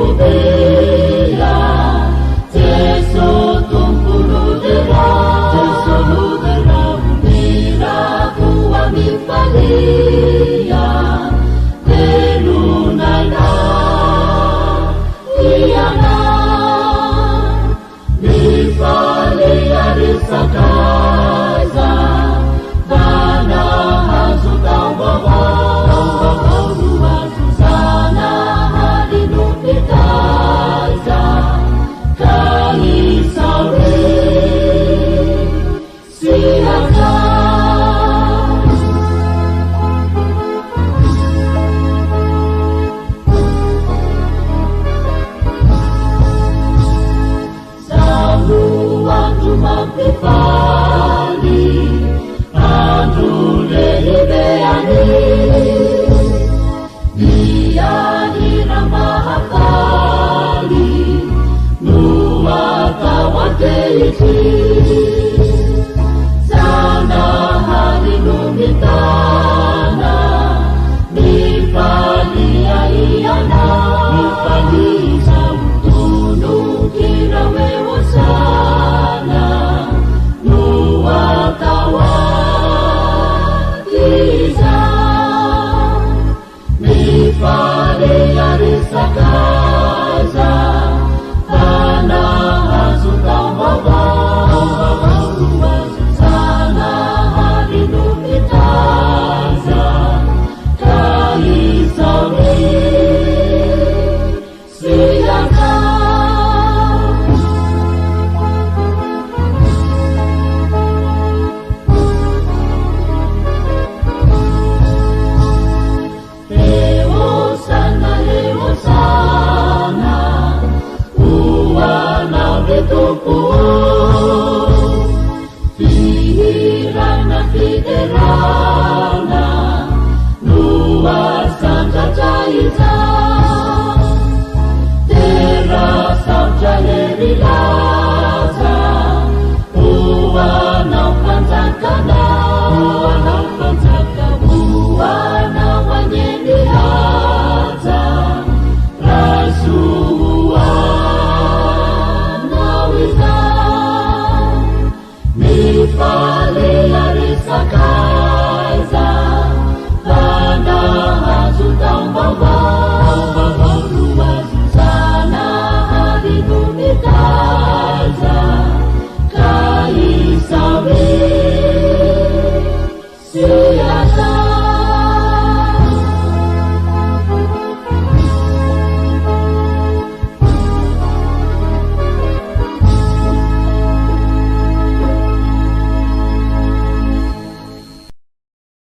Mihobia, Jeso Tompo no derao, Jeso no derao, Mirakoa mifalia, Velon'aina hianao. Mifalia ry sakaiza, fa nahazo taom-baovao, taom-baovao no azo, Zanahary no mpitaiza, ka isaory sy hajao. Zao no andro mampifaly, andro lehibe anio. Dia hira mahafaly no atao ankehitriny. Zanahary no mitana, mifalia ianao, mifalia izao. Tononkira hoe Hosana no atao aty izao. Mifalia ry sakaiza.